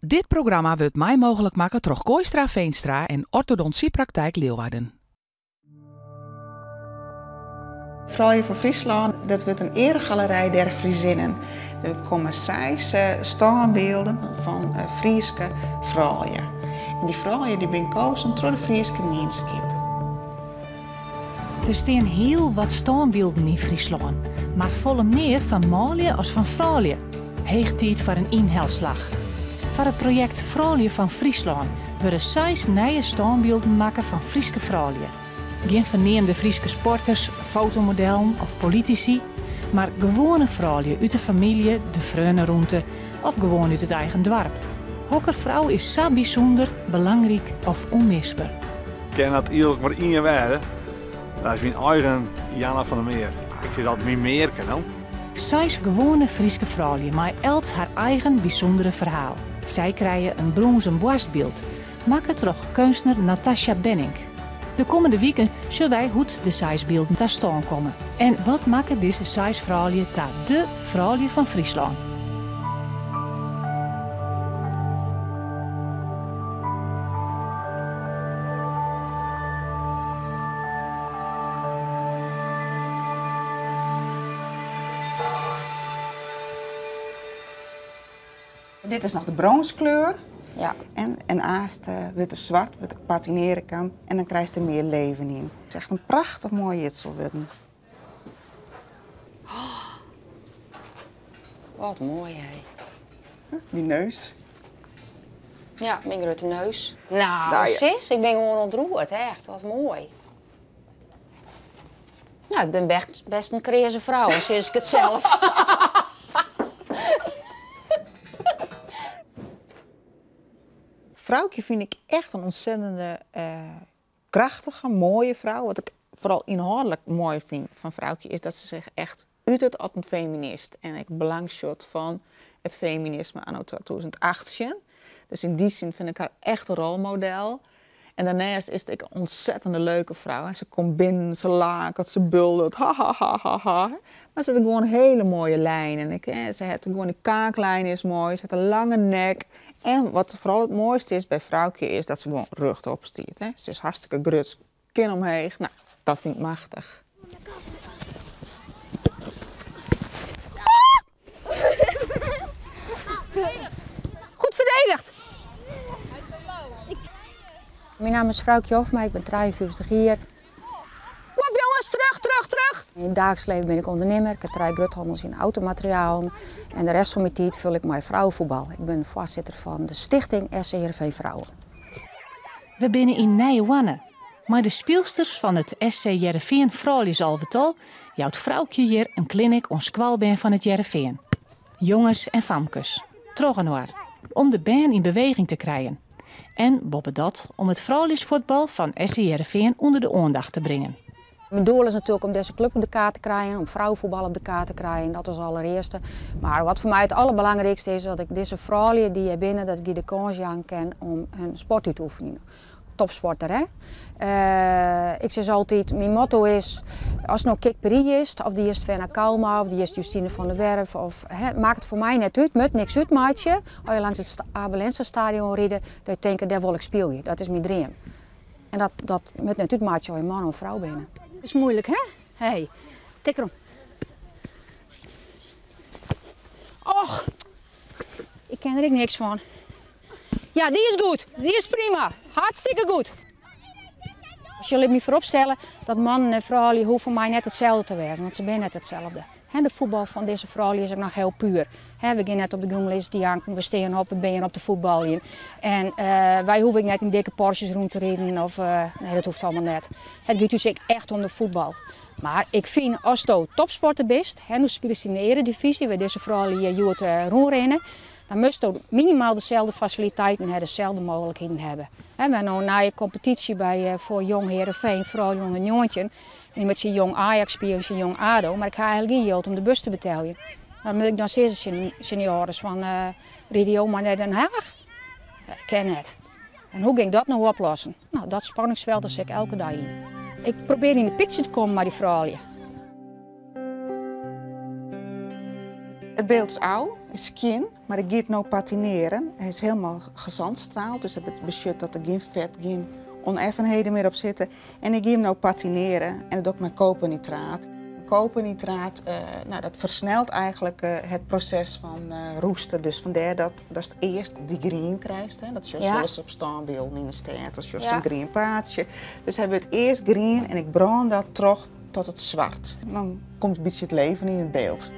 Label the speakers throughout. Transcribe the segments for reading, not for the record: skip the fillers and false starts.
Speaker 1: Dit programma wurdt mei mooglik makke troch Kooistra Veenstra en Orthodontiepraktijk Leeuwarden.
Speaker 2: Froulju fan Fryslân, dat wurdt in earegalerij der Friezinnen. Der komme seis stânbylden fan Fryske froulju. En dy froulju dy binne kozen troch de Fryske mienskip.
Speaker 3: Der stean hiel wat stânbylden yn Fryslân, mar folle mear fan manlju as fan froulju. Heech tiid foar in ynhelslach. Foar it projekt Froulju fan Fryslân wurde seis nije stânbylden makke fan Fryske froulju. Gjin ferneamde Fryske sporters, fotomodellen of politisy, mar gewoane froulju út de famylje, de freonerûnte of gewoan út it eigen doarp. Hokker frou is sa bysûnder, belangryk of ûnmisber?
Speaker 4: Kin dat earlik mar ien wêze, dat is myn eigen Janna van der Meer. Ik sis altyd myn mearke, no.
Speaker 3: Seis gewoane Fryske froulju mei elts har eigen bysûndere ferhaal. Sy krije in brûnzen boarstbyld, makke troch keunstner Natasja Benning. De kommende wiken sjogge wy hoe't de seis bylden ta stân komme en wat makket dizze seis froulju ta dé froulju fan Fryslân.
Speaker 2: Dit is noch de brûnskleur.
Speaker 5: Ja.
Speaker 2: En, en aanst wurdt er swart, wurdt er patinere kan en dan krijst der mear leven yn. It is echt in prachtich moai jitsel wurden.
Speaker 5: Oh, wat moai, hè.
Speaker 2: Dy neus.
Speaker 5: Ja, myn grutte neus. Nou, nou ja. sis, ik bin gewoan ûntroerd, echt. Wat moai. Nou, ik bin best, best in kreaze frou, al sis ik it sels.
Speaker 2: Froukje fyn ik echt in ûntsettende krachtige, moaie frou. Wat ik foaral ynhâldlik moai fyn fan Froukje is dat se sich echt utert as in feminist en ek belang sjocht fan it feminisme anno 2018. Dus yn dy sin fyn ik har echt in rolmodel. En dêrneist is it ek in ûntsettende leuke frou. Se komt binnen, se laket, se buldert, ha ha ha ha ha. Mar se hat gewoan hele moaie lijnen. Ik, se hat gewoan de kaaklijn is moai, se hat in lange nek. En wat foaral it moaiste is by Froukje is dat se gewoan rjochtop stiet. Hè. Se is hartstikke grut, kin omheech. Nou, dat fyn ik machtich.
Speaker 5: Goed verdedigd! Myn namme is Froukje Hofma, ik bin 53 jier. Kom op jonges, terug, terug, terug! Yn it daagliks leven bin ik ûndernimmer, ik ha trije gruthannels yn automaterialen en de rest fan myn tiid ful ik mei frouwefuotbal. Ik bin foarsitter fan de stichting SC Heerenveen Vrouwen.
Speaker 3: We binne yn Nijehoarne. Mei de spylsters fan it SC Hearrenfean frouljusalvetal jout Froukje hjir in clinic oan skoalbern fan it Hearrenfean. Jonges en famkes, trochinoar, om de bern yn beweging te krijen. En boppedat om it frouljusfuotbal fan SC Hearrenfean ûnder de oandacht te bringen.
Speaker 5: Myn doel is natuerlik om dizze klup op de kaart te krijen, om frouwefuotbal op de kaart te krijen, dat is allerearste. Mar wat foar my it alderbelangrykste is, dat ik dizze froulju dy't hjir binne, dat ik dy de kâns jaan kin om hun sport út te oefenjen. Topsporter, hè? Ik sis altyd, myn motto is, ast no Kik Peri is, of dy is Fenna Kalma, of dy is Justine van der Werf, of, hè, makket foar my net út, moat niks útmeitsje. As je langs it Abe Lenstra stadion ride, dat je tinke, dêr wol ik spylje, dat is myn dream. En dat, dat moat net útmeitsje of je man of frou binne. Is moeilik, hè? Hey, tik erom. Och, ik ken der ek niks fan. Ja, dy is goed. Dy is prima. Hartstikke goed. Als jullie my foaropstelle dat mannen en froulju hoege my net itselde te wêzen, want se binne net itselde. De fuotbal fan dizze froulju is ek noch hiel puer. We gean net op de grûn lizzen te janken, we stean op, we binne op te fuotbaljen. En uh, wy hoege ek net yn dikke Porsches rûn te riden, of, uh, nee, dat hoecht allemaal net. It giet ús ek echt om de fuotbal. Mar ik fyn, asto topsporter bist, hè, no spylest yn de earedivyzje, wêr dizze froulju hjir hjoed uh, rûnrinne, dan moatsto minimaal deselde fasiliteiten ha, deselde mooglikheden hawwe. We ha no in nije kompetysje by foar Jong Heerenveen, froulju ûnder 19. En dy moat tsjin Jong Ajax spylje, tsjin Jong ADO, mar ik ha eigentlik gjin jild om de bus te beteljen. Dan moat ik dan sizze tsjin, tsjin dy âlders fan uh, ride jo mar nei Den Haag? Dat kin net. En hoe gean ik dat no oplossen? Nou, dat spanningsfeld dat sit ik elke dei yn. Ik probearje yn de picture te kommen mei dy froulju.
Speaker 2: It byld is ôf, is skjin, mar ik gean it no patineren. Hy is hielendal gezandstraald, dus dat betsjut dat der gjin fet, gjin ûneffenheden mear op sitte. En ik gean him no patineren en dat doch ik mei kopernitraat. Kopernitraat, nou, dat fersnelt eigentlik it proses fan roesten. Dus fandêr dat datst earst dy grien krijst. Hè. Dat sjochst wolris op stânbylden yn de stêd, dan sjochst in grien paadsje. Dus hy wurdt earst grien en ik brân dat troch tot it swart. Dan komt in bytsje it leven yn it byld.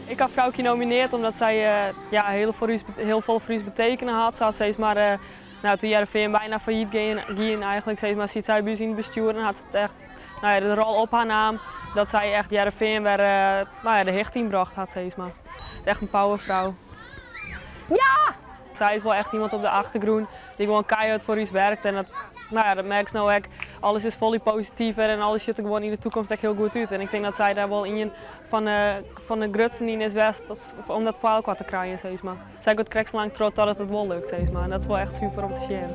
Speaker 6: Ik ha Froukje nominearre omdat sy ja, hiel foar ús, hiel folle foar ús betekene hat. Se hat sis mar, no, toen Hearrenfean byna fallyt gie eigentlik, sis mar, siet sy by ús yn it bestjoer en hat se echt no ja, de rol op har naam dat sy echt Hearrenfean wer no ja, de hichte yn brocht hat, sis mar. Echt in powerfrou.
Speaker 5: Ja!
Speaker 6: Sy is wol echt iemand op de achtergrûn dy't gewoan keihard foar ús werkt en dat, no ja, dat merkst no ek. Alles is folle positiver en alles sjocht der gewoan yn de toekomst ek hiel goed út. En ik tink dat sy dêr wol ien fan de, fan de grutsten yn is west om dat foar elkoar te krijen, sis mar. Sy giet krekt sa lang troch totdat it wol lukt, sis mar. En dat is wol echt super om te sjen.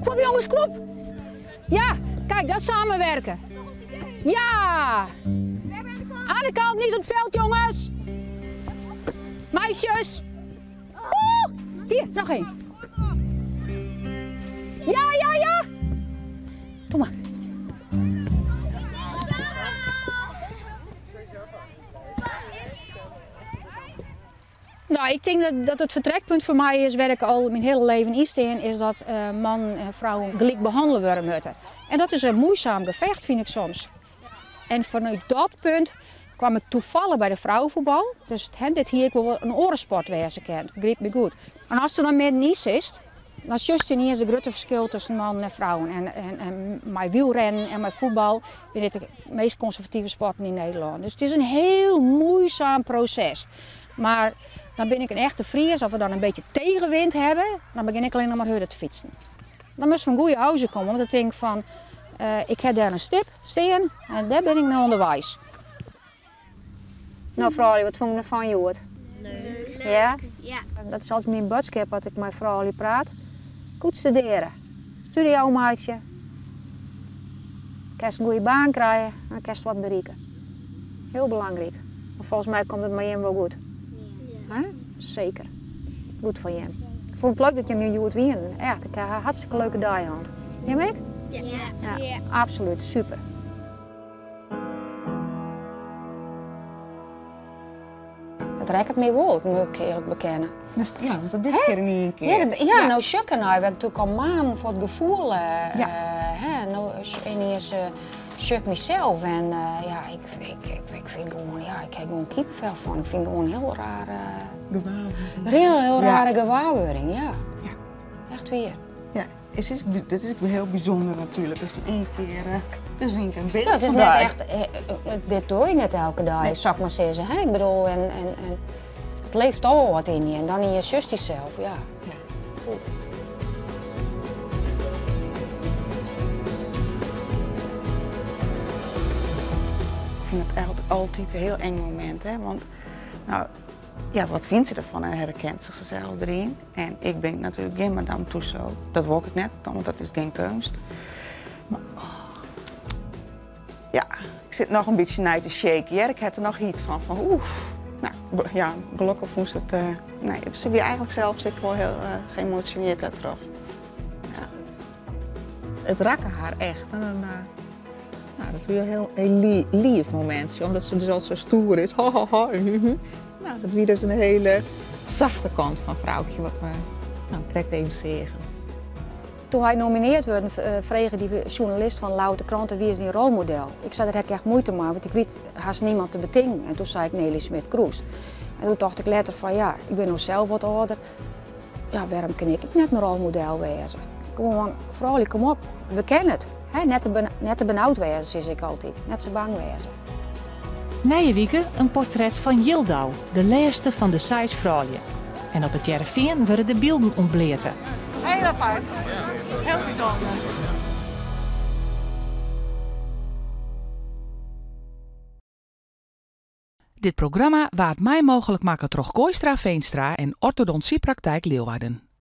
Speaker 5: Kom op jongens, kom op! Ja, kijk, dat samenwerken. Ja! Aan de kant, niet op het veld, jongens! Meisjes! Oeh, hier, noch één. Ja, ja, ja! Doe mar. Nou, ik tink dat, dat it fertrekpunt foar my is, wêr't ik al myn hiele leven yn stean, is dat mannen en frouwen gelyk behannele wurde moatte. En dat is in muoisum gefecht, fyn ik soms. En fanút dat punt kwam ik tafallich by de frouwefuotbal. Dus hè, dit hie ek wol in oare sport wêze kind, begryp my goed. En ast der dan middenyn sitst, dan sjochst yniens it grutte ferskil tusken mannen en frouwen. En, en, en mei wielrennen en mei fuotbal binne dit de meast konservative sporten yn Nederlân. Dus it is in hiel muoisum proses. Mar dan bin ik in echte Fries, as we dan in bytsje tegenwind hawwe, dan begjin ik allinnich mar hurder te fytsen. Dan moatst fan goede huize komme, want ik tink fan, ik ha dêr in stip stean en dêr bin ik no ûnderweis. No froulju, wat fûn je derfan hjoed?
Speaker 7: Leuk.
Speaker 5: Ja?
Speaker 7: Ja.
Speaker 5: Dat is altyd myn boadskip as ik mei froulju praat. Goed studearje. Studie ôfmeitsje. Kinst in goede baan krije en dan kinst wat berikke. Hiel belangryk. Mar folgens my komt it mei jim wol goed.
Speaker 7: Ja.
Speaker 5: Seker. Goed foar jim. Ik fûn it leuk dat jim hjir hjoed wienen. Echt, ik ha in hartstikke leuke dei hân. Jim ek?
Speaker 7: Ja.
Speaker 5: Ja, absolút. Super. It rekket my wol, moat ik earlik bekenne.
Speaker 2: Dus, ja, want dat bist hjir yn ien kear.
Speaker 5: Ja, ja, no sjoch ik nei, wer natuerlik al maanden foar it gefoel. Hè, no yniens sjoch ik mysels en ja, ik, ik, ik fyn gewoan, ja, ik ha gewoan kippenvel fan. Ik fyn gewoan hiel raar.
Speaker 2: Gewaarwurding.
Speaker 5: Hiel, hiel rare gewaarwurding, ja.
Speaker 2: Ja.
Speaker 5: Echt wier.
Speaker 2: Ja, is, is, dit is hiel bysûnder natuerlik. Dat is ien kear, dat is ien kear in byld
Speaker 5: Ja, it is
Speaker 2: foarby.
Speaker 5: net echt, dit dogge je net elke dei,
Speaker 2: Nee.
Speaker 5: sil ik mar sizze. Hè? Ik bedoel, en, en, en it leeft toch wol wat yn je en dan yn je sjochst dysels, ja.
Speaker 2: Ja. Ik fyn it echt altyd in hiel eng momint, hè, want no, ja, wat fynt se derfan en herkent se zichzelf deryn? En ik bin natuerlik gjin Madame Tussauds, dat wol ik net, want dat is gjin keunst. Mar, oh. Ja, ik sit noch in bytsje nei te shaken, hear. Ik ha der noch hyt fan, fan oef. No, ja, gelokkich fûn se it, nee, se wie eigentlik sels ek wol hiel geëmosjonearre dêrtroch. Ja. It rakke har echt. En dan, no, dat wie in hiel, hiel lief momintsje, omdat se dus altyd sa stoer is. Ho, ho, ho, hu, hu. No, dat wie dus in hiele sachte kant fan Froukje, wat we no, krekt even seagen.
Speaker 5: Doe't hy nominearre wurden, frege dy sjoernalist fan Ljouwerter Krante wie is dyn rolmodel. Ik sei, dêr ha ik echt muoite mei, want ik wit hast niemand te betinken. En doe sei ik Neelie Smit-Kroes. En toen tocht ik letter fan ja, ik bin no sels wat âlder. Ja, wêrom kin ik ek net in rolmodel wêze? Gewoan, froulju, kom op, we kinne it. Net te, net te benaud wêze, sis ik altyd. Net sa bang wêze.
Speaker 3: Nije wike in portret fan Jildau, de lêste fan de seis froulju. En op It Hearrenfean wurde de bylden ûntbleate.
Speaker 6: Heel apart. Heel bijzonder.
Speaker 1: Dit programma waard mei mooglik makke troch Kooistra Veenstra en Orthodontiepraktijk Leeuwarden.